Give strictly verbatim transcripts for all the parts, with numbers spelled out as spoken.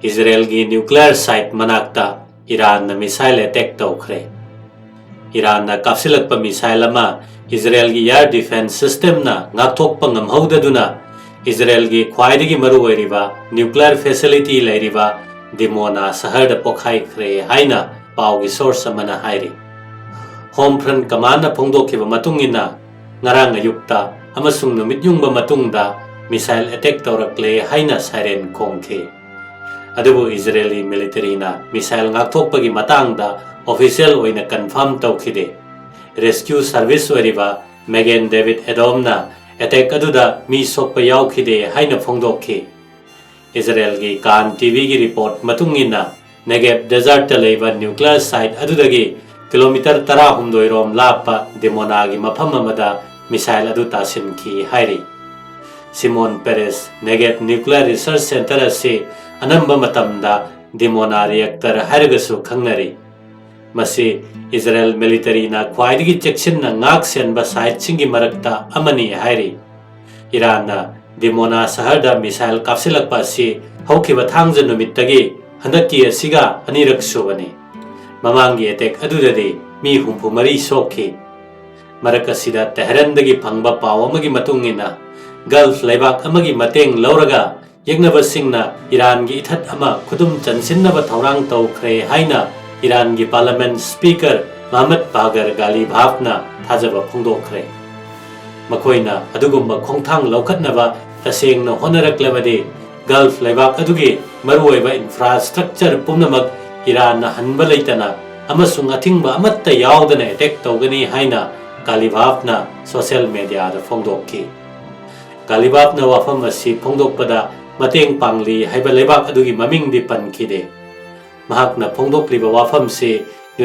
ꯏꯖꯔꯦꯜꯒꯤ nuclear site ꯃꯅꯥꯛꯇ ꯏꯔꯥꯟꯅ missile attack ꯇꯧꯈ꯭ꯔꯦ꯫ ꯏꯔꯥꯟꯅ ꯀꯥꯞꯁꯤꯜꯂꯛꯄ missile ꯑꯃ ꯏꯖꯔꯦꯜꯒꯤ air defence systemꯅ ꯉꯥꯛꯊꯣꯛꯄ ꯉꯝꯍꯧꯗꯗꯨꯅ ꯏꯖꯔꯦꯜꯒꯤ ꯈ꯭ꯋꯥꯏꯗꯒꯤ ꯃꯔꯨꯑꯣꯏꯔꯤꯕ nuclear facility ꯂꯩꯔꯤꯕ ꯗꯤꯃꯣꯅꯥ ꯁꯍꯔꯗ ꯄꯣꯈꯥꯏꯈ꯭ꯔꯦ ꯍꯥꯏꯅ ꯄꯥꯎꯒꯤ source ꯑꯃꯅ ꯍꯥꯏꯔꯤ꯫ Home Front Commandꯅ ꯐꯣꯡꯗꯣꯛꯈꯤꯕ ꯃꯇꯨꯡ ꯏꯟꯅ, ꯉꯔꯥꯡ ꯑꯌꯨꯛꯇ ꯑꯃꯁꯨꯡ ꯅꯨꯃꯤꯠ ꯌꯨꯡꯕ ꯃꯇꯨꯡꯗ missile attack ꯇꯧꯔꯛꯂꯦ ꯍꯥꯏꯅ siren ꯈꯣꯡꯈꯤ꯫ ꯑꯗꯨꯕꯨ ꯏꯖꯔꯦꯂꯤ militaryꯅ missile ꯉꯥꯛꯊꯣꯛꯄꯒꯤ ꯃꯇꯥꯡꯗ official ꯑꯣꯏꯅ confirm ꯇꯧꯈꯤꯗꯦ꯫ Rescue service ꯑꯣꯏꯔꯤꯕ Magen David Adamꯅ attack ꯑꯗꯨꯗ ꯃꯤ ꯁꯣꯛꯄ ꯌꯥꯎꯈꯤꯗꯦ ꯍꯥꯏꯅ ꯐꯣꯡꯗꯣꯛꯈꯤ꯫ ꯏꯖꯔꯦꯜꯒꯤ ꯀꯥꯟ TVꯒꯤ report ꯃꯇꯨꯡ ꯏꯟꯅ, Negev desertꯇ ꯂꯩꯕ nuclear site ꯑꯗꯨꯗꯒꯤ kilometre ꯇꯔꯥꯍꯨꯝꯗꯣꯏ ꯔꯣꯝ ꯂꯥꯞꯄ ꯗꯤꯃꯣꯅꯥꯒꯤ ꯃꯐꯝ ꯑꯃꯗ missile ꯑꯗꯨ ꯇꯥꯁꯤꯟꯈꯤ ꯍꯥꯏꯔꯤ꯫ Shimon Peres Negev Nuclear Research Centre ꯑꯁꯤ ꯑꯅꯝꯕ ꯃꯇꯝꯗ ꯗꯤꯃꯣꯅꯥ reactor ꯍꯥꯏꯔꯒꯁꯨ ꯈꯪꯅꯔꯤ꯫ ꯃꯁꯤ ꯏꯖꯔꯦꯜ militaryꯅ ꯈ꯭ꯋꯥꯏꯗꯒꯤ ꯆꯦꯛꯁꯤꯟꯅ ꯉꯥꯛ ꯁꯦꯟꯕ siteꯁꯤꯡꯒꯤ ꯃꯔꯛꯇ ꯑꯃꯅꯤ ꯍꯥꯏꯔꯤ꯫ ꯏꯔꯥꯟꯅ ꯗꯤꯃꯣꯅꯥ ꯁꯍꯔꯗ missile ꯀꯥꯞꯁꯤꯜꯂꯛꯄ ꯑꯁꯤ ꯍꯧꯈꯤꯕ ꯊꯥꯡꯖ ꯅꯨꯃꯤꯠꯇꯒꯤ ꯍꯟꯗꯛꯀꯤ ꯑꯁꯤꯒ ꯑꯅꯤꯔꯛ ꯁꯨꯕꯅꯤ꯫ ꯃꯃꯥꯡꯒꯤ attack ꯑꯗꯨꯗꯗꯤ ꯃꯤ ꯍꯨꯝꯐꯨ ꯃꯔꯤ ꯁꯣꯛꯈꯤ꯫ ꯃꯔꯛ ꯑꯁꯤꯗ ꯇꯦꯍꯔꯥꯟꯗꯒꯤ ꯐꯪꯕ ꯄꯥꯎ ꯑꯃꯒꯤ ꯃꯇꯨꯡ ꯏꯟꯅ, Gulf ꯂꯩꯕꯥꯛ ꯑꯃꯒꯤ ꯃꯇꯦꯡ ꯂꯧꯔꯒ ꯌꯦꯛꯅꯕꯁꯤꯡꯅ ꯏꯔꯥꯟꯒꯤ ꯏꯊꯠ ꯑꯃ ꯈꯨꯗꯨꯝ ꯆꯟꯁꯤꯟꯅꯕ ꯊꯧꯔꯥꯡ ꯇꯧꯈ꯭ꯔꯦ ꯍꯥꯏꯅ ꯏꯔꯥꯟꯒꯤ parliament speaker ꯃꯍꯃꯗ ꯕꯥꯒꯔ ꯒꯥꯂꯤꯕꯥꯐꯅ ꯊꯥꯖꯕ ꯐꯣꯡꯗꯣꯛꯈ꯭ꯔꯦ꯫ ꯃꯈꯣꯏꯅ ꯑꯗꯨꯒꯨꯝꯕ ꯈꯣꯡꯊꯥꯡ ꯂꯧꯈꯠꯅꯕ ꯇꯁꯦꯡꯅ ꯍꯣꯠꯅꯔꯛꯂꯕꯗꯤ, Gulf ꯂꯩꯕꯥꯛ ꯑꯗꯨꯒꯤ ꯃꯔꯨꯑꯣꯏꯕ infrastructure ꯄꯨꯝꯅꯃꯛ ꯏꯔꯥꯟꯅ ꯍꯟꯕ ꯂꯩꯇꯅ ꯑꯃꯁꯨꯡ ꯑꯊꯤꯡꯕ ꯑꯃꯠꯇ ꯌꯥꯎꯗꯅ attack ꯇꯧꯒꯅꯤ ꯍꯥꯏꯅ ꯒꯥꯂꯤꯕꯥꯐꯅ social mediaꯗ ꯐꯣꯡꯗꯣꯛꯈꯤ꯫ ꯒꯥꯂꯤꯕꯥꯐꯅ ꯋꯥꯐꯝ ꯑꯁꯤ ꯐꯣꯡꯗꯣꯛꯄꯗ ꯃꯇꯦꯡ ꯄꯥꯡꯂꯤ ꯍꯥꯏꯕ ꯂꯩꯕꯥꯛ ꯑꯗꯨꯒꯤ ꯃꯃꯤꯡꯗꯤ ꯄꯟꯈꯤꯗꯦ꯫ ꯃꯍꯥꯛꯅ ꯐꯣꯡꯗꯣꯛꯂꯤꯕ ꯋꯥꯐꯝꯁꯤ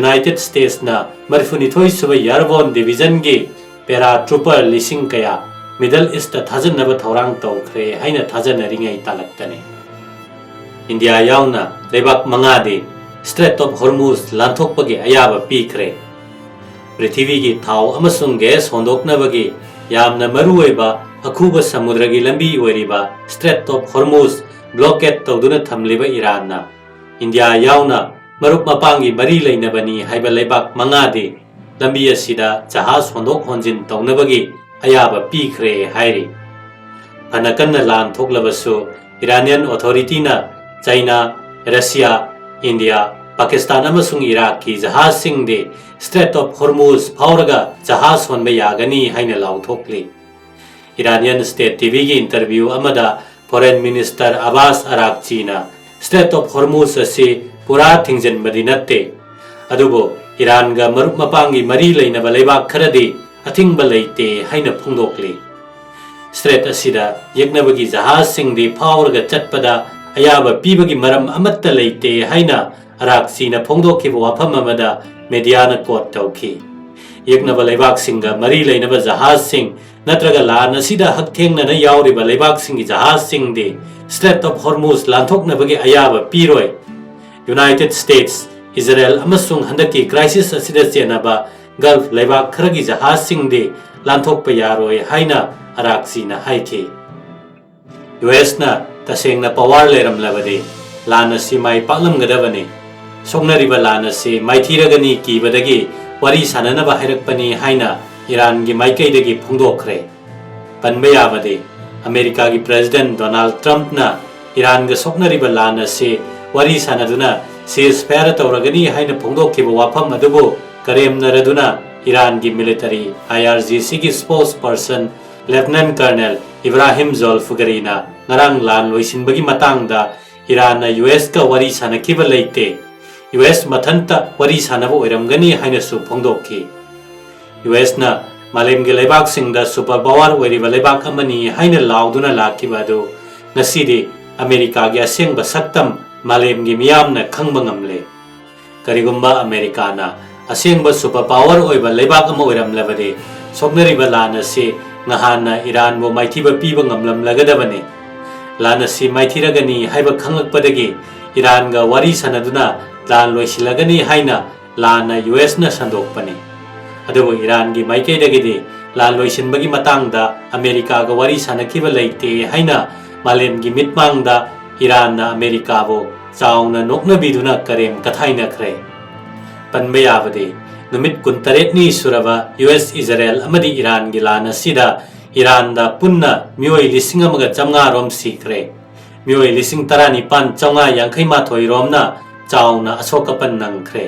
United Statesꯅ ꯃꯔꯤꯐꯨꯅꯤꯊꯣꯏ ꯁꯨꯕ Airborne Divisionꯒꯤ paratrooper ꯂꯤꯁꯤꯡ ꯀꯌꯥ Middle Eastꯇ ꯊꯥꯖꯤꯟꯅꯕ ꯊꯧꯔꯥꯡ ꯇꯧꯈ꯭ꯔꯦ ꯍꯥꯏꯅ ꯊꯥꯖꯅꯔꯤꯉꯩ ꯇꯥꯂꯛꯇꯅꯤ꯫ ꯏꯟꯗꯤꯌꯥ ꯌꯥꯎꯅ ꯂꯩꯕꯥꯛ ꯃꯉꯥꯗꯤ Strait of Hormuz ꯂꯥꯟꯊꯣꯛꯄꯒꯤ ꯑꯌꯥꯕ ꯄꯤꯈ꯭ꯔꯦ꯫ ꯄ꯭ꯔꯤꯊꯤꯕꯤꯒꯤ ꯊꯥꯎ ꯑꯃꯁꯨꯡ gas ꯍꯣꯟꯗꯣꯛꯅꯕꯒꯤ ꯌꯥꯝꯅ ꯃꯔꯨꯑꯣꯏꯕ ꯑꯈꯨꯕ ꯁꯃꯨꯗ꯭ꯔꯒꯤ ꯂꯝꯕꯤ ꯑꯣꯏꯔꯤꯕ Strait of Hormuz blockade ꯇꯧꯗꯨꯅ ꯊꯝꯂꯤꯕ ꯏꯔꯥꯟꯅ ꯏꯟꯗꯤꯌꯥ ꯌꯥꯎꯅ ꯃꯔꯨꯞ ꯃꯄꯥꯡꯒꯤ ꯃꯔꯤ ꯂꯩꯅꯕꯅꯤ ꯍꯥꯏꯕ ꯂꯩꯕꯥꯛ ꯃꯉꯥꯗꯤ ꯂꯝꯕꯤ ꯑꯁꯤꯗ ꯖꯍꯥꯖ ꯍꯣꯟꯗꯣꯛ ꯍꯣꯟꯖꯤꯟ ꯇꯧꯅꯕꯒꯤ ꯑꯌꯥꯕ ꯄꯤꯈ꯭ꯔꯦ ꯍꯥꯏꯔꯤ꯫ ꯐꯅ ꯀꯟꯅ ꯂꯥꯟ ꯊꯣꯛꯂꯕꯁꯨ, ꯏꯔꯥꯅꯤꯌꯟ ꯑꯣꯊꯣꯔꯤꯇꯤꯅ ꯆꯩꯅꯥ, ꯔꯁꯤꯌꯥ, ꯏꯟꯗꯤꯌꯥ, ꯄꯥꯀꯤꯁꯇꯥꯟ ꯑꯃꯁꯨꯡ ꯏꯔꯥꯛꯀꯤ ꯖꯍꯥꯖꯁꯤꯡꯗꯤ Strait of Hormuz ꯐꯥꯎꯔꯒ ꯖꯍꯥꯖ ꯍꯣꯟꯕ ꯌꯥꯒꯅꯤ ꯍꯥꯏꯅ ꯂꯥꯎꯊꯣꯛꯂꯤ꯫ ꯏꯔꯥꯅꯤꯌꯟ ꯁ꯭ꯇꯦꯠ ꯇꯤꯚꯤꯒꯤ ꯏꯟꯇꯔꯚ꯭ꯌꯨ ꯑꯃꯗ ꯐꯣꯔꯦꯟ ꯃꯤꯅꯤꯁꯇꯔ ꯑꯕꯥꯁ ꯑꯔꯥꯛꯆꯤꯅ Strait of Hormuz ꯑꯁꯤ ꯄꯨꯔꯥ ꯊꯤꯡꯖꯤꯟꯕꯗꯤ ꯅꯠꯇꯦ, ꯑꯗꯨꯕꯨ ꯏꯔꯥꯟꯒ ꯃꯔꯨꯞ ꯃꯄꯥꯡꯒꯤ ꯃꯔꯤ ꯂꯩꯅꯕ ꯂꯩꯕꯥꯛ ꯈꯔꯗꯤ ꯑꯊꯤꯡꯕ ꯂꯩꯇꯦ ꯍꯥꯏꯅ ꯐꯣꯡꯗꯣꯛꯂꯤ꯫ ꯁ꯭ꯇ꯭ꯔꯦꯠ ꯑꯁꯤꯗ ꯌꯦꯛꯅꯕꯒꯤ ꯖꯍꯥꯖꯁꯤꯡꯗꯤ ꯐꯥꯎꯔꯒ ꯆꯠꯄꯗ ꯑꯌꯥꯕ ꯄꯤꯕꯒꯤ ꯃꯔꯝ ꯑꯃꯠꯇ ꯂꯩꯇꯦ ꯍꯥꯏꯅ ꯑꯔꯥꯛꯆꯤꯅ ꯐꯣꯡꯗꯣꯛꯈꯤꯕ ꯋꯥꯐꯝ ꯑꯃꯗ ꯃꯦꯗꯤꯌꯥꯅ ꯀꯣꯠ ꯇꯧꯈꯤ꯫ ꯌꯦꯛꯅꯕ ꯂꯩꯕꯥꯛꯁꯤꯡꯒ ꯃꯔꯤ ꯂꯩꯅꯕ ꯖꯍꯥꯖꯁꯤꯡ ꯅꯠꯇ꯭ꯔꯒ ꯂꯥꯟ ꯑꯁꯤꯗ ꯍꯛꯊꯦꯡꯅꯅ ꯌꯥꯎꯔꯤꯕ ꯂꯩꯕꯥꯛꯁꯤꯡꯒꯤ ꯖꯍꯥꯖꯁꯤꯡꯗꯤ Strait of Hormuz ꯂꯥꯟꯊꯣꯛꯅꯕꯒꯤ ꯑꯌꯥꯕ ꯄꯤꯔꯣꯏ꯫ ꯌꯨꯅꯥꯏꯇꯦꯗ ꯁ꯭ꯇꯦꯠꯁ, ꯏꯖꯔꯦꯜ ꯑꯃꯁꯨꯡ ꯍꯟꯗꯛꯀꯤ ꯀ꯭ꯔꯥꯏꯁꯤꯁ ꯑꯁꯤꯗ ꯆꯦꯟꯅꯕ ꯒꯜꯐ ꯂꯩꯕꯥꯛ ꯈꯔꯒꯤ ꯖꯍꯥꯖꯁꯤꯡꯗꯤ ꯂꯥꯟꯊꯣꯛꯄ ꯌꯥꯔꯣꯏ ꯍꯥꯏꯅ ꯑꯔꯥꯛꯆꯤꯅ ꯍꯥꯏꯈꯤ꯫ ꯌꯨ ꯑꯦꯁꯅ ꯇꯁꯦꯡꯅ ꯄꯋꯥꯔ ꯂꯩꯔꯝꯂꯕꯗꯤ ꯂꯥꯟ ꯑꯁꯤ ꯃꯥꯏ ꯄꯥꯛꯂꯝꯒꯗꯕꯅꯤ꯫ ꯁꯣꯛꯅꯔꯤꯕ ꯂꯥꯟ ꯑꯁꯤ ꯃꯥꯏꯊꯤꯔꯒꯅꯤ ꯀꯤꯕꯗꯒꯤ ꯋꯥꯔꯤ ꯁꯥꯟꯅꯅꯕ ꯍꯥꯏꯔꯛꯄꯅꯤ ꯍꯥꯏꯅ ꯏꯔꯥꯟꯒꯤ ꯃꯥꯏꯀꯩꯗꯒꯤ ꯐꯣꯡꯗꯣꯛꯈ꯭ꯔꯦ꯫ ꯄꯟꯕ ꯌꯥꯕꯗꯤ, ꯑꯃꯦꯔꯤꯀꯥꯒꯤ ꯄ꯭ꯔꯦꯁꯤꯗꯦꯟꯠ ꯗꯣꯅꯥꯜꯗ ꯇ꯭ꯔꯝꯞꯅ ꯏꯔꯥꯟꯒ ꯁꯣꯛꯅꯔꯤꯕ ꯂꯥꯟ ꯑꯁꯤ ꯋꯥꯔꯤ ꯁꯥꯟꯅꯗꯨꯅ ceasefire ꯇꯧꯔꯒꯅꯤ ꯍꯥꯏꯅ ꯐꯣꯡꯗꯣꯛꯈꯤꯕ ꯋꯥꯐꯝ ꯑꯗꯨꯕꯨ ꯀꯔꯦꯝꯅꯔꯗꯨꯅ ꯏꯔꯥꯟꯒꯤ ꯃꯤꯂꯤꯇꯔꯤ, ꯑꯥꯏ ꯑꯥꯔ ꯖꯤ ꯁꯤꯒꯤ ꯁ꯭ꯄꯣꯛꯁ ꯄꯔꯁꯟ ꯂꯦꯐꯇꯅꯦꯟꯠ ꯀꯔꯅꯦꯜ ꯏꯕ꯭ꯔꯥꯍꯤꯝ ꯖꯣꯜꯐꯒꯔꯤꯅ ꯉꯔꯥꯡ ꯂꯥꯟ ꯂꯣꯏꯁꯤꯟꯕꯒꯤ ꯃꯇꯥꯡꯗ ꯏꯔꯥꯟꯅ ꯌꯨ ꯑꯦꯁꯀ ꯋꯥꯔꯤ ꯁꯥꯟꯅꯈꯤꯕ ꯂꯩꯇꯦ, ꯌꯨ ꯑꯦꯁ ꯃꯊꯟꯇ ꯋꯥꯔꯤ ꯁꯥꯟꯅꯕ ꯑꯣꯏꯔꯝꯒꯅꯤ ꯍꯥꯏꯅꯁꯨ ꯐꯣꯡꯗꯣꯛꯈꯤ꯫ ꯌꯨ ꯑꯦꯁꯅ ꯃꯥꯂꯦꯝꯒꯤ ꯂꯩꯕꯥꯛꯁꯤꯡꯗ ꯁꯨꯄꯔ ꯄꯥꯋꯔ ꯑꯣꯏꯔꯤꯕ ꯂꯩꯕꯥꯛ ꯑꯃꯅꯤ ꯍꯥꯏꯅ ꯂꯥꯎꯗꯨꯅ ꯂꯥꯛꯈꯤꯕ ꯑꯗꯨ ꯉꯁꯤꯗꯤ ꯑꯃꯦꯔꯤꯀꯥꯒꯤ ꯑꯁꯦꯡꯕ ꯁꯛꯇꯝ ꯃꯥꯂꯦꯝꯒꯤ ꯃꯤꯌꯥꯝꯅ ꯈꯪꯕ ꯉꯝꯂꯦ꯫ ꯀꯔꯤꯒꯨꯝꯕ ꯑꯃꯦꯔꯤꯀꯥꯅ ꯑꯁꯦꯡꯕ ꯁꯨꯄꯔ ꯄꯥꯋꯔ ꯑꯣꯏꯕ ꯂꯩꯕꯥꯛ ꯑꯃ ꯑꯣꯏꯔꯝꯂꯕꯗꯤ, ꯁꯣꯛꯅꯔꯤꯕ ꯂꯥꯟ ꯑꯁꯤ ꯉꯍꯥꯟꯅ ꯏꯔꯥꯟꯕꯨ ꯃꯥꯏꯊꯤꯕ ꯄꯤꯕ ꯉꯝꯂꯝꯂꯒꯗꯕꯅꯤ꯫ ꯂꯥꯟ ꯑꯁꯤ ꯃꯥꯏꯊꯤꯔꯒꯅꯤ ꯍꯥꯏꯕ ꯈꯪꯂꯛꯄꯗꯒꯤ ꯏꯔꯥꯟꯒ ꯋꯥꯔꯤ ꯁꯥꯟꯅꯗꯨꯅ ꯂꯥꯟ ꯂꯣꯏꯁꯤꯜꯂꯒꯅꯤ ꯍꯥꯏꯅ ꯂꯥꯟꯅ ꯌꯨ ꯑꯦꯁꯅ ꯁꯟꯗꯣꯛꯄꯅꯤ꯫ ꯑꯗꯨꯕꯨ ꯏꯔꯥꯟꯒꯤ ꯃꯥꯏꯀꯩꯗꯒꯤꯗꯤ ꯂꯥꯟ ꯂꯣꯏꯁꯤꯟꯕꯒꯤ ꯃꯇꯥꯡꯗ ꯑꯃꯦꯔꯤꯀꯥꯒ ꯋꯥꯔꯤ ꯁꯥꯟꯅꯈꯤꯕ ꯂꯩꯇꯦ ꯍꯥꯏꯅ ꯃꯥꯂꯦꯝꯒꯤ ꯃꯤꯠꯃꯥꯡꯗ ꯏꯔꯥꯟꯅ ꯑꯃꯦꯔꯤꯀꯥꯕꯨ ꯆꯥꯎꯅ ꯅꯣꯛꯅꯕꯤꯗꯨꯅ ꯀꯔꯦꯝ ꯀꯊꯥꯏꯅꯈ꯭ꯔꯦ꯫ ꯄꯟꯕ ꯌꯥꯕꯗꯤ, ꯅꯨꯃꯤꯠ ꯀꯨꯟꯇꯔꯦꯠꯅꯤ ꯁꯨꯔꯕ ꯌꯨ ꯑꯦꯁ, ꯏꯖꯔꯦꯜ ꯑꯃꯗꯤ ꯏꯔꯥꯟꯒꯤ ꯂꯥꯟ ꯑꯁꯤꯗ ꯏꯔꯥꯟꯗ ꯄꯨꯟꯅ ꯃꯤꯑꯣꯏ ꯂꯤꯁꯤꯡ ꯑꯃꯒ ꯆꯥꯝꯃꯉꯥ ꯔꯣꯝ ꯁꯤꯈ꯭ꯔꯦ꯫ ꯃꯤꯑꯣꯏ ꯂꯤꯁꯤꯡ ꯇꯔꯥꯅꯤꯄꯥꯟ ꯆꯥꯝꯃꯉꯥ ꯌꯥꯡꯈꯩ ꯃꯥꯊꯣꯏ ꯔꯣꯝꯅ ꯆꯥꯎꯅ ꯑꯁꯣꯛ ꯑꯄꯟ ꯅꯪꯈ꯭ꯔꯦ꯫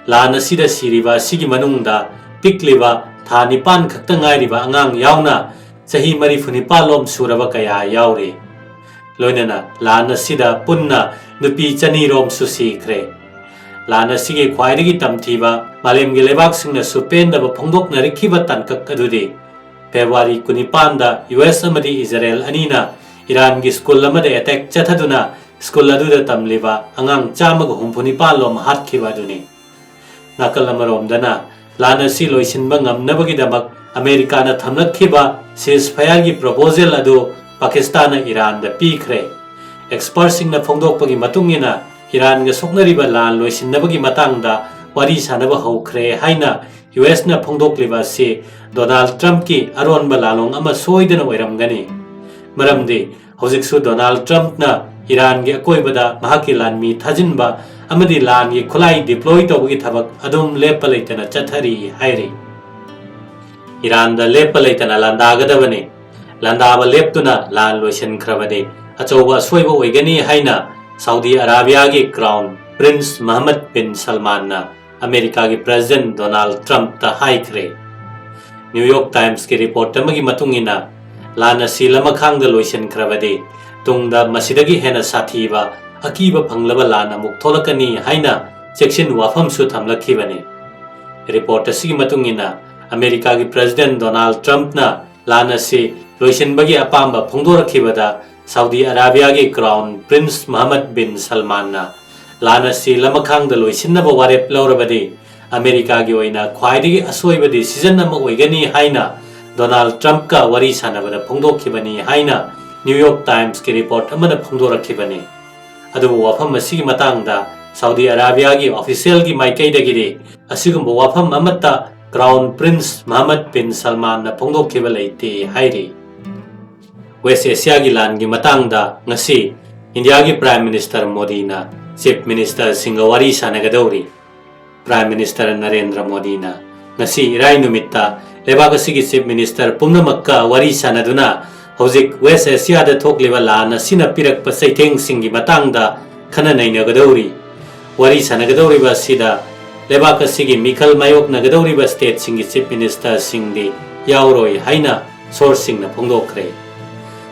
ꯂꯥꯟ ꯑꯁꯤꯗ ꯁꯤꯔꯤꯕ ꯑꯁꯤꯒꯤ ꯃꯅꯨꯡꯗ ꯄꯤꯛꯂꯤꯕ ꯊꯥ ꯅꯤꯄꯥꯟ ꯈꯛꯇ ꯉꯥꯏꯔꯤꯕ ꯑꯉꯥꯡ ꯌꯥꯎꯅ ꯆꯍꯤ ꯃꯔꯤꯐꯨ ꯅꯤꯄꯥꯟ ꯂꯣꯝ ꯁꯨꯔꯕ ꯀꯌꯥ ꯌꯥꯎꯔꯤ꯫ ꯂꯣꯏꯅꯅ ꯂꯥꯟ ꯑꯁꯤꯗ ꯄꯨꯟꯅ ꯅꯨꯄꯤ ꯆꯅꯤ ꯔꯣꯝꯁꯨ ꯁꯤꯈ꯭ꯔꯦ꯫ ꯂꯥꯟ ꯑꯁꯤꯒꯤ ꯈ꯭ꯋꯥꯏꯗꯒꯤ ꯇꯝꯊꯤꯕ, ꯃꯥꯂꯦꯝꯒꯤ ꯂꯩꯕꯥꯛꯁꯤꯡꯅꯁꯨ ꯄꯦꯟꯗꯕ ꯐꯣꯡꯗꯣꯛꯅꯔꯛꯈꯤꯕ ꯇꯥꯡꯀꯛ ꯑꯗꯨꯗꯤ ꯐꯦꯕ꯭ꯔꯨꯋꯥꯔꯤ ꯀꯨꯟꯅꯤꯄꯥꯟꯗ ꯌꯨ ꯑꯦꯁ ꯑꯃꯗꯤ ꯏꯖꯔꯦꯜ ꯑꯅꯤꯅ ꯏꯔꯥꯟꯒꯤ ꯁ꯭ꯀꯨꯜ ꯑꯃꯗ ꯑꯦꯇꯦꯛ ꯆꯠꯊꯗꯨꯅ ꯁ꯭ꯀꯨꯜ ꯑꯗꯨꯗ ꯇꯝꯂꯤꯕ ꯑꯉꯥꯡ ꯆꯥꯝꯃꯒ ꯍꯨꯝꯐꯨ ꯅꯤꯄꯥꯟ ꯂꯣꯝ ꯍꯥꯠꯈꯤꯕ ꯑꯗꯨꯅꯤ꯫ ꯅꯥꯀꯜ ꯑꯃꯔꯣꯝꯗꯅ, ꯂꯥꯟ ꯑꯁꯤ ꯂꯣꯏꯁꯤꯟꯕ ꯉꯝꯅꯕꯒꯤꯗꯃꯛ ꯑꯃꯦꯔꯤꯀꯥꯅ ꯊꯝꯂꯛꯈꯤꯕ ceasefire ꯒꯤ proposal ꯑꯗꯨ ꯄꯥꯀꯤꯁꯇꯥꯟꯅ ꯏꯔꯥꯟꯗ ꯄꯤꯈ꯭ꯔꯦ꯫ Expert ꯁꯤꯡꯅ ꯐꯣꯡꯗꯣꯛꯄꯒꯤ ꯃꯇꯨꯡ ꯏꯟꯅ, ꯏꯔꯥꯟꯒ ꯁꯣꯛꯅꯔꯤꯕ ꯂꯥꯟ ꯂꯣꯏꯁꯤꯟꯅꯕꯒꯤ ꯃꯇꯥꯡꯗ ꯋꯥꯔꯤ ꯁꯥꯅꯕ ꯍꯧꯈ꯭ꯔꯦ ꯍꯥꯏꯅ ꯌꯨ ꯑꯦꯁꯅ ꯐꯣꯡꯗꯣꯛꯂꯤꯕ ꯑꯁꯤ ꯗꯣꯅꯥꯜꯗ ꯇ꯭ꯔꯝꯞꯀꯤ ꯑꯔꯣꯟꯕ ꯂꯥꯂꯣꯡ ꯑꯃ ꯁꯣꯏꯗꯅ ꯑꯣꯏꯔꯝꯒꯅꯤ꯫ ꯃꯔꯝꯗꯤ ꯍꯧꯖꯤꯛꯁꯨ ꯗꯣꯅꯥꯜꯗ ꯇ꯭ꯔꯝꯞꯅ ꯏꯔꯥꯟꯒꯤ ꯑꯀꯣꯏꯕꯗ ꯃꯍꯥꯛꯀꯤ ꯂꯥꯟꯃꯤ ꯊꯥꯖꯤꯟꯕ ꯑꯃꯗꯤ ꯂꯥꯟꯒꯤ ꯈꯨꯠꯂꯥꯏ deploy ꯇꯧꯕꯒꯤ ꯊꯕꯛ ꯑꯗꯨꯝ ꯂꯦꯞꯄ ꯂꯩꯇꯅ ꯆꯠꯊꯔꯤ ꯍꯥꯏꯔꯤ꯫ ꯏꯔꯥꯟꯗ ꯂꯦꯞꯄ ꯂꯩꯇꯅ ꯂꯥꯟꯗꯥꯒꯗꯕꯅꯤ꯫ ꯂꯥꯟꯗꯥꯕ ꯂꯦꯞꯇꯨꯅ ꯂꯥꯟ ꯂꯣꯏꯁꯤꯟꯈ꯭ꯔꯕꯗꯤ ꯑꯆꯧꯕ ꯑꯁꯣꯏꯕ ꯑꯣꯏꯒꯅꯤ ꯍꯥꯏꯅ ꯁꯥꯎꯗꯤ ꯑꯔꯥꯕꯤꯌꯥꯒꯤ Crown Prince ꯃꯍꯃꯗ ꯕꯤꯟ ꯁꯜꯃꯥꯟꯅ ꯑꯃꯦꯔꯤꯀꯥꯒꯤ President ꯗꯣꯅꯥꯜꯗ ꯇ꯭ꯔꯝꯞꯇ ꯍꯥꯏꯈ꯭ꯔꯦ꯫ ꯅ꯭ꯌꯨ ꯌꯣꯔꯛ ꯇꯥꯏꯝꯁꯀꯤ report ꯑꯃꯒꯤ ꯃꯇꯨꯡ ꯏꯟꯅ, ꯂꯥꯟ ꯑꯁꯤ ꯂꯃꯈꯥꯡꯗ ꯂꯣꯏꯁꯤꯟꯈ꯭ꯔꯕꯗꯤ ꯇꯨꯡꯗ ꯃꯁꯤꯗꯒꯤ ꯍꯦꯟꯅ ꯁꯥꯊꯤꯕ ꯑꯀꯤꯕ ꯐꯪꯂꯕ ꯂꯥꯟ ꯑꯃꯨꯛ ꯊꯣꯛꯂꯛꯀꯅꯤ ꯍꯥꯏꯅ ꯆꯦꯛꯁꯤꯟ ꯋꯥꯐꯝꯁꯨ ꯊꯝꯂꯛꯈꯤꯕꯅꯤ꯫ Report ꯑꯁꯤꯒꯤ ꯃꯇꯨꯡ ꯏꯟꯅ, ꯑꯃꯦꯔꯤꯀꯥꯒꯤ President ꯗꯣꯅꯥꯜꯗ ꯇ꯭ꯔꯝꯞꯅ ꯂꯥꯟ ꯑꯁꯤ ꯂꯣꯏꯁꯤꯟꯕꯒꯤ ꯑꯄꯥꯝꯕ ꯐꯣꯡꯗꯣꯔꯛꯈꯤꯕꯗ ꯁꯥꯎꯗꯤ ꯑꯔꯥꯕꯤꯌꯥꯒꯤ Crown Prince ꯃꯍꯃꯗ ꯕꯤꯟ ꯁꯜꯃꯥꯟꯅ ꯂꯥꯟ ꯑꯁꯤ ꯂꯃꯈꯥꯡꯗ ꯂꯣꯏꯁꯤꯟꯅꯕ ꯋꯥꯔꯦꯞ ꯂꯧꯔꯕꯗꯤ ꯑꯃꯦꯔꯤꯀꯥꯒꯤ ꯑꯣꯏꯅ ꯈ꯭ꯋꯥꯏꯗꯒꯤ ꯑꯁꯣꯏꯕ decision ꯑꯃ ꯑꯣꯏꯒꯅꯤ ꯍꯥꯏꯅ ꯗꯣꯅꯥꯜꯗ ꯇ꯭ꯔꯝꯞꯀ ꯋꯥꯔꯤ ꯁꯥꯟꯅꯕꯗ ꯐꯣꯡꯗꯣꯛꯈꯤꯕꯅꯤ ꯍꯥꯏꯅ ꯅ꯭ꯌꯨ ꯌꯣꯔꯛ ꯇꯥꯏꯝꯁꯀꯤ report ꯑꯃꯅ ꯐꯣꯡꯗꯣꯔꯛꯈꯤꯕꯅꯤ꯫ ꯑꯗꯨꯕꯨ ꯋꯥꯐꯝ ꯑꯁꯤꯒꯤ ꯃꯇꯥꯡꯗ ꯁꯥꯎꯗꯤ ꯑꯔꯥꯕꯤꯌꯥꯒꯤ official ꯒꯤ ꯃꯥꯏꯀꯩꯗꯒꯤꯗꯤ ꯑꯁꯤꯒꯨꯝꯕ ꯋꯥꯐꯝ ꯑꯃꯠꯇ Crown Prince ꯃꯍꯃꯗ ꯕꯤꯟ ꯁꯜꯃꯥꯟꯅ ꯐꯣꯡꯗꯣꯛꯈꯤꯕ ꯂꯩꯇꯦ ꯍꯥꯏꯔꯤ꯫ ꯋꯦꯁ ꯑꯦꯁꯤꯌꯥꯒꯤ ꯂꯥꯟꯒꯤ ꯃꯇꯥꯡꯗ ꯉꯁꯤ ꯏꯟꯗꯤꯌꯥꯒꯤ Prime Minister ꯃꯣꯗꯤꯅ Chief Ministerꯁꯤꯡꯒ ꯋꯥꯔꯤ ꯁꯥꯟꯅꯒꯗꯧꯔꯤ꯫ Prime Minister ꯅꯔꯦꯟꯗ꯭ꯔ ꯃꯣꯗꯤꯅ ꯉꯁꯤ ꯏꯔꯥꯏ ꯅꯨꯃꯤꯠꯇ ꯂꯩꯕꯥꯛ ꯑꯁꯤꯒꯤ Chief Minister ꯄꯨꯝꯅꯃꯛꯀ ꯋꯥꯔꯤ ꯁꯥꯟꯅꯗꯨꯅ ꯍꯧꯖꯤꯛ West Asiaꯗ ꯊꯣꯛꯂꯤꯕ ꯂꯥꯟ ꯑꯁꯤꯅ ꯄꯤꯔꯛꯄ ꯆꯩꯊꯦꯡꯁꯤꯡꯒꯤ ꯃꯇꯥꯡꯗ ꯈꯟꯅ ꯅꯩꯅꯒꯗꯧꯔꯤ꯫ ꯋꯥꯔꯤ ꯁꯥꯟꯅꯒꯗꯧꯔꯤꯕ ꯑꯁꯤꯗ ꯂꯩꯕꯥꯛ ꯑꯁꯤꯒꯤ ꯃꯤꯈꯜ ꯃꯥꯌꯣꯛꯅꯒꯗꯧꯔꯤꯕ stateꯁꯤꯡꯒꯤ Chief Ministerꯁꯤꯡꯗꯤ ꯌꯥꯎꯔꯣꯏ ꯍꯥꯏꯅ sourceꯁꯤꯡꯅ ꯐꯣꯡꯗꯣꯛꯈ꯭ꯔꯦ꯫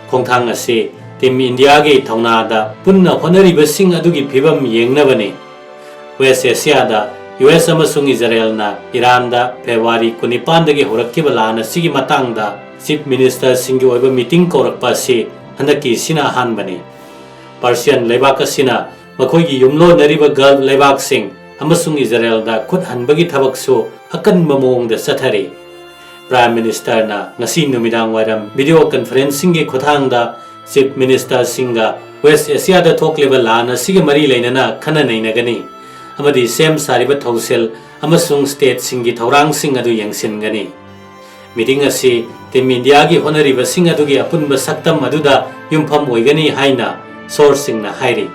ꯈꯣꯡꯊꯥꯡ ꯑꯁꯤ Team ꯏꯟꯗꯤꯌꯥꯒꯤ ꯊꯧꯅꯥꯗ ꯄꯨꯟꯅ ꯍꯣꯠꯅꯔꯤꯕꯁꯤꯡ ꯑꯗꯨꯒꯤ ꯐꯤꯕꯝ ꯌꯦꯡꯅꯕꯅꯤ꯫ West Asiaꯗ US ꯑꯃꯁꯨꯡ ꯏꯖꯔꯦꯜꯅ ꯏꯔꯥꯟꯗ February ꯀꯨꯟꯅꯤꯄꯥꯟꯗꯒꯤ ꯍꯧꯔꯛꯈꯤꯕ ꯂꯥꯟ ꯑꯁꯤꯒꯤ ꯃꯇꯥꯡꯗ Chief Ministerꯁꯤꯡꯒꯤ ꯑꯣꯏꯕ meeting ꯀꯧꯔꯛꯄ ꯑꯁꯤ ꯍꯟꯗꯛꯀꯤꯁꯤꯅ ꯑꯍꯥꯟꯕꯅꯤ꯫ Persian ꯂꯩꯕꯥꯛ ꯑꯁꯤꯅ ꯃꯈꯣꯏꯒꯤ ꯌꯨꯝꯂꯣꯟꯅꯔꯤꯕ Gulf ꯂꯩꯕꯥꯛꯁꯤꯡ ꯑꯃꯁꯨꯡ ꯏꯖꯔꯦꯜꯗ ꯈꯨꯠ ꯍꯟꯕꯒꯤ ꯊꯕꯛꯁꯨ ꯑꯀꯟꯕ ꯃꯑꯣꯡꯗ ꯆꯠꯊꯔꯤ꯫ Prime Ministerꯅ ꯉꯁꯤ ꯅꯨꯃꯤꯗꯥꯡ ꯋꯥꯏꯔꯝ video conferencingꯒꯤ ꯈꯨꯠꯊꯥꯡꯗ Chief Ministerꯁꯤꯡꯒ West Asiaꯗ ꯊꯣꯛꯂꯤꯕ ꯂꯥꯟ ꯑꯁꯤꯒ ꯃꯔꯤ ꯂꯩꯅꯅ ꯈꯟꯅ ꯅꯩꯅꯒꯅꯤ ꯑꯃꯗꯤ ꯁꯦꯝ ꯁꯥꯔꯤꯕ ꯊꯧꯁꯤꯜ ꯑꯃꯁꯨꯡ stateꯁꯤꯡꯒꯤ ꯊꯧꯔꯥꯡꯁꯤꯡ ꯑꯗꯨ ꯌꯦꯡꯁꯤꯟꯒꯅꯤ꯫ Meeting ꯑꯁꯤ Team ꯏꯟꯗꯤꯌꯥꯒꯤ ꯍꯣꯠꯅꯔꯤꯕꯁꯤꯡ ꯑꯗꯨꯒꯤ ꯑꯄꯨꯟꯕ ꯁꯛꯇꯝ ꯑꯗꯨꯗ ꯌꯨꯝꯐꯝ ꯑꯣꯏꯒꯅꯤ ꯍꯥꯏꯅ sourceꯁꯤꯡꯅ ꯍꯥꯏꯔꯤ꯫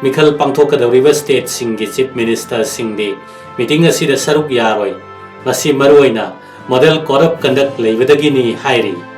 ꯃꯤꯈꯜ ꯄꯥꯡꯊꯣꯛꯀꯗꯧꯔꯤꯕ stateꯁꯤꯡꯒꯤ Chief Ministerꯁꯤꯡꯗꯤ meeting ꯑꯁꯤꯗ ꯁꯔꯨꯛ ꯌꯥꯔꯣꯏ꯫ ꯃꯁꯤ ꯃꯔꯨꯑꯣꯏꯅ Model Code of Conduct ꯂꯩꯕꯗꯒꯤꯅꯤ ꯍꯥꯏꯔꯤ꯫